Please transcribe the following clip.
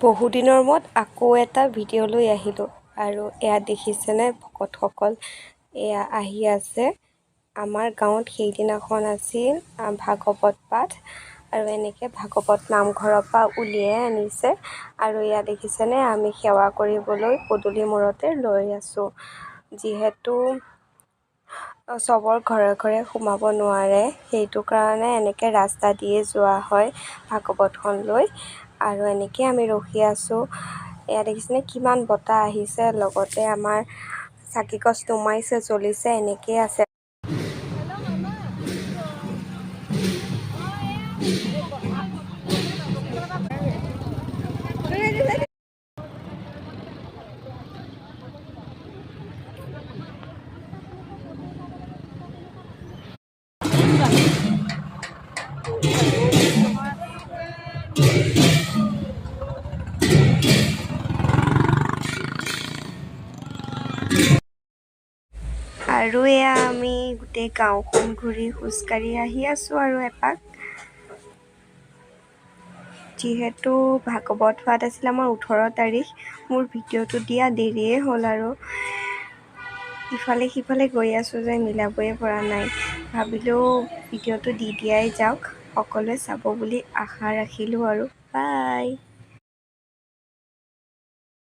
বহুদিনৰ মূৰত আকৌ এটা ভিডিঅ' লৈ আহিলোঁ। আৰু এয়া দেখিছেনে ভকতসকল এয়া আহি আছে। আমাৰ গাঁৱত সেইদিনাখন আছিল ভাগৱত পাঠ আৰু এনেকৈ ভাগৱত নামঘৰৰ পৰা উলিয়াই আনিছে। আৰু এয়া দেখিছেনে আমি সেৱা কৰিবলৈ পদূলি মূৰতে ৰৈ আছোঁ। যিহেতু চবৰ ঘৰে ঘৰে সোমাব নোৱাৰে, সেইটো কাৰণে এনেকৈ ৰাস্তা দিয়ে যোৱা হয় ভাগৱতখন লৈ। আৰু এনেকৈ আমি ৰখি আছোঁ। এয়া দেখিছেনে কিমান বতাহ আহিছে, লগতে আমাৰ চাকি গছ নুমাইছে, জ্বলিছে, এনেকেই আছে। আৰু এয়া আমি গোটেই গাঁওখন ঘূৰি খোজকাঢ়ি আহি আছোঁ আৰু এপাক। যিহেতু ভাগৱত পাঠ আছিল আমাৰ 18 তাৰিখ, মোৰ ভিডিঅ'টো দিয়া দেৰিয়ে হ'ল আৰু ইফালে সিফালে গৈ আছোঁ যে মিলাবই পৰা নাই। ভাবিলোঁ ভিডিঅ'টো দি দিয়াই যাওক, সকলোৱে চাব বুলি আশা ৰাখিলোঁ আৰু বাই।